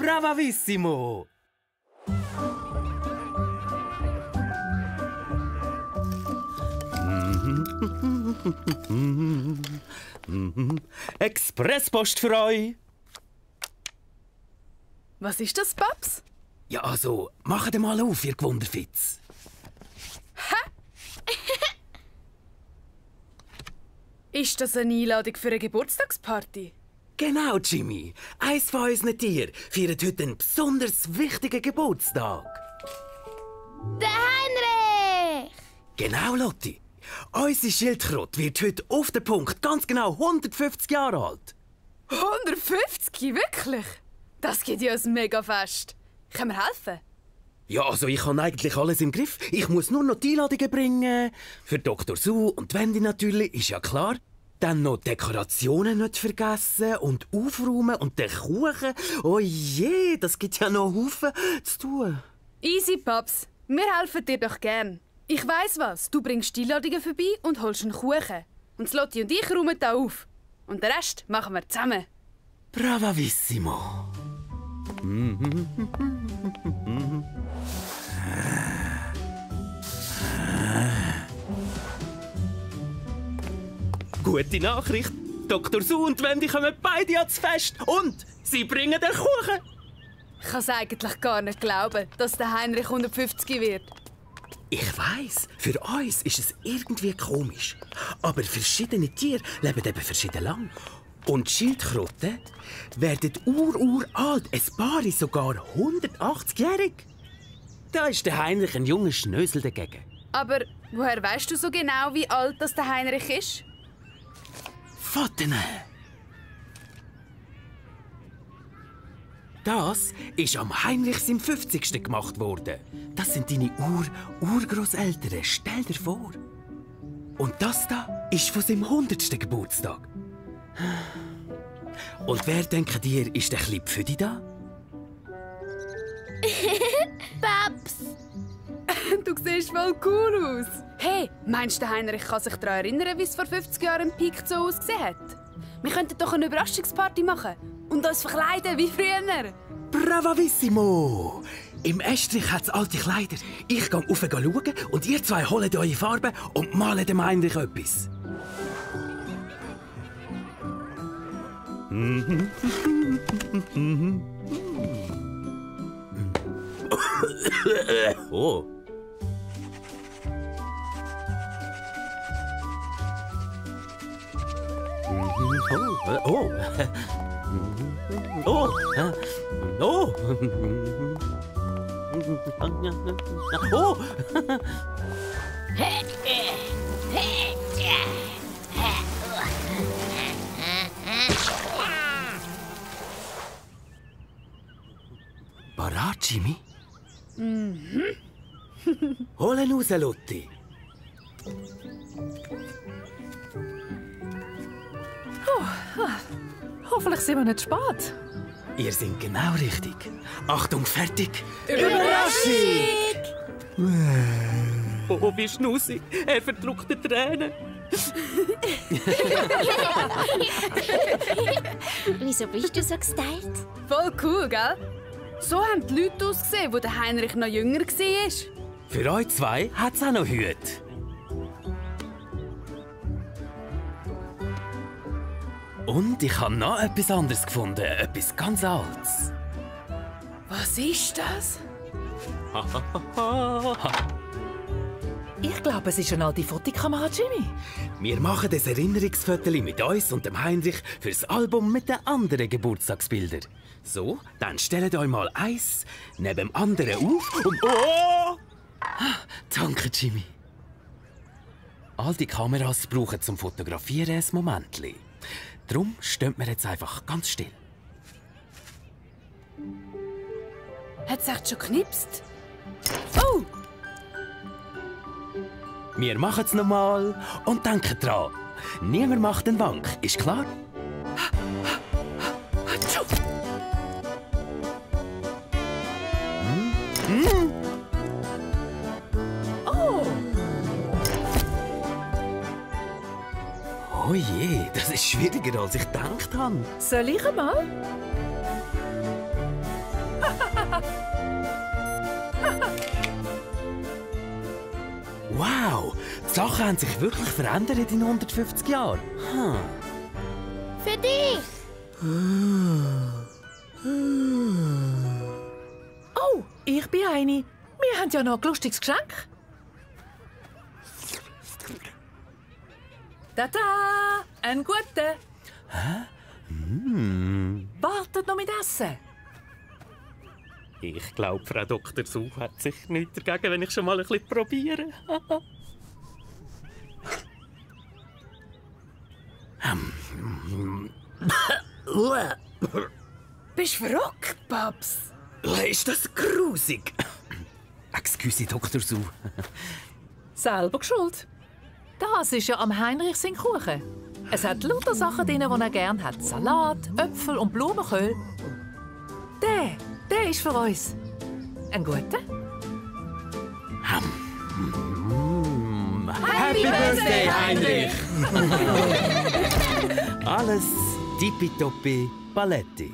Bravissimo! Expresspost für euch! Was ist das, Paps? Ja, also, macht mal auf, ihr Gewunderfitz. Ist das eine Einladung für eine Geburtstagsparty? Genau, Jimmy. Eins von unseren Tieren feiert heute einen besonders wichtigen Geburtstag. Der Heinrich! Genau, Lotti. Unsere Schildkröte wird heute auf den Punkt ganz genau 150 Jahre alt. 150? Wirklich? Das gibt ja ein Mega-Fest. Können wir helfen? Ja, also ich habe eigentlich alles im Griff. Ich muss nur noch die Einladungen bringen. Für Dr. Sue und die Wendy natürlich, ist ja klar. Dann noch Dekorationen nicht vergessen und aufräumen und den Kuchen. Oh je, das gibt ja noch Haufen zu tun. Easy, Paps. Wir helfen dir doch gern. Ich weiss was. Du bringst die Einladungen vorbei und holst einen Kuchen. Und Lotti und ich räumen da auf. Und den Rest machen wir zusammen. Bravissimo. Gute Nachricht. Dr. Sue und Wendy kommen beide ans Fest. Und sie bringen den Kuchen. Ich kann es eigentlich gar nicht glauben, dass der Heinrich 150 wird. Ich weiss, für uns ist es irgendwie komisch. Aber verschiedene Tiere leben eben verschieden lang. Und Schildkröten werden uralt, ein paar sogar 180-jährig. Da ist der Heinrich ein junger Schnösel dagegen. Aber woher weißt du so genau, wie alt das der Heinrich ist? Fotos. Das ist am Heinrich seinem 50. gemacht worden. Das sind deine Urgroßeltern. Stell dir vor. Und das da ist von seinem 100. Geburtstag. Und wer, denken dir, ist der kleine Pfüdi da? Paps! Du siehst voll cool aus. Hey, meinst du, der Heinrich kann sich daran erinnern, wie es vor 50 Jahren im Peak so ausgesehen hat? Wir könnten doch eine Überraschungsparty machen und uns verkleiden wie früher. Bravissimo! Im Estrich hat es alte Kleider. Ich gehe rauf schauen und ihr zwei holt eure Farben und malt dem Heinrich etwas. Oh. Oh. Oh. Oh. Oh. Parat, Jimmy? Hol ihn raus, Lotti. Hoffentlich sind wir nicht spät. Ihr seid genau richtig. Achtung, fertig. Überraschung! Oh, wie schnussig. Er verdruckt die Tränen. Wieso bist du so gestylt? Voll cool, gell? So haben die Leute ausgesehen, wo der Heinrich noch jünger war. Für euch zwei hat es auch noch Hüte. Und ich habe noch etwas anderes gefunden. Etwas ganz Altes. Was ist das? Ich glaube, es ist eine alte Fotokamera, Jimmy. Wir machen das Erinnerungsfoto mit uns und dem Heinrich fürs Album mit den anderen Geburtstagsbildern. So, dann stellt euch mal eins neben dem anderen auf und... Oh! Danke, Jimmy. All die Kameras brauchen zum Fotografieren ein Momentchen. Darum stehen wir jetzt einfach ganz still. Hat es echt schon geknipst? Oh! Wir machen es nochmal und denken dran. Niemand macht den Wank, ist klar? Oh! Oh je, das ist schwieriger, als ich gedacht habe. Soll ich einmal? Wow, die Sachen haben sich wirklich verändert in 150 Jahren. Für dich. Oh, ich bin eine. Wir haben ja noch ein lustiges Geschenk. Tada! Ein guter. Wartet noch mit Essen. Ich glaube, Frau Dr. Su hat sich nichts dagegen, wenn ich schon mal ein bisschen probiere. Bist du verrückt, Babs? Ist das grusig? Excuse, Dr. Su. Selber geschuld. Das ist ja am Heinrich sein Kuchen. Es hat lauter Sachen drin, die er gerne hat. Salat, Äpfel und Blumenkohl. Der ist für uns. Ein guter? Happy Birthday, Heinrich! Alles tippitoppi Paletti.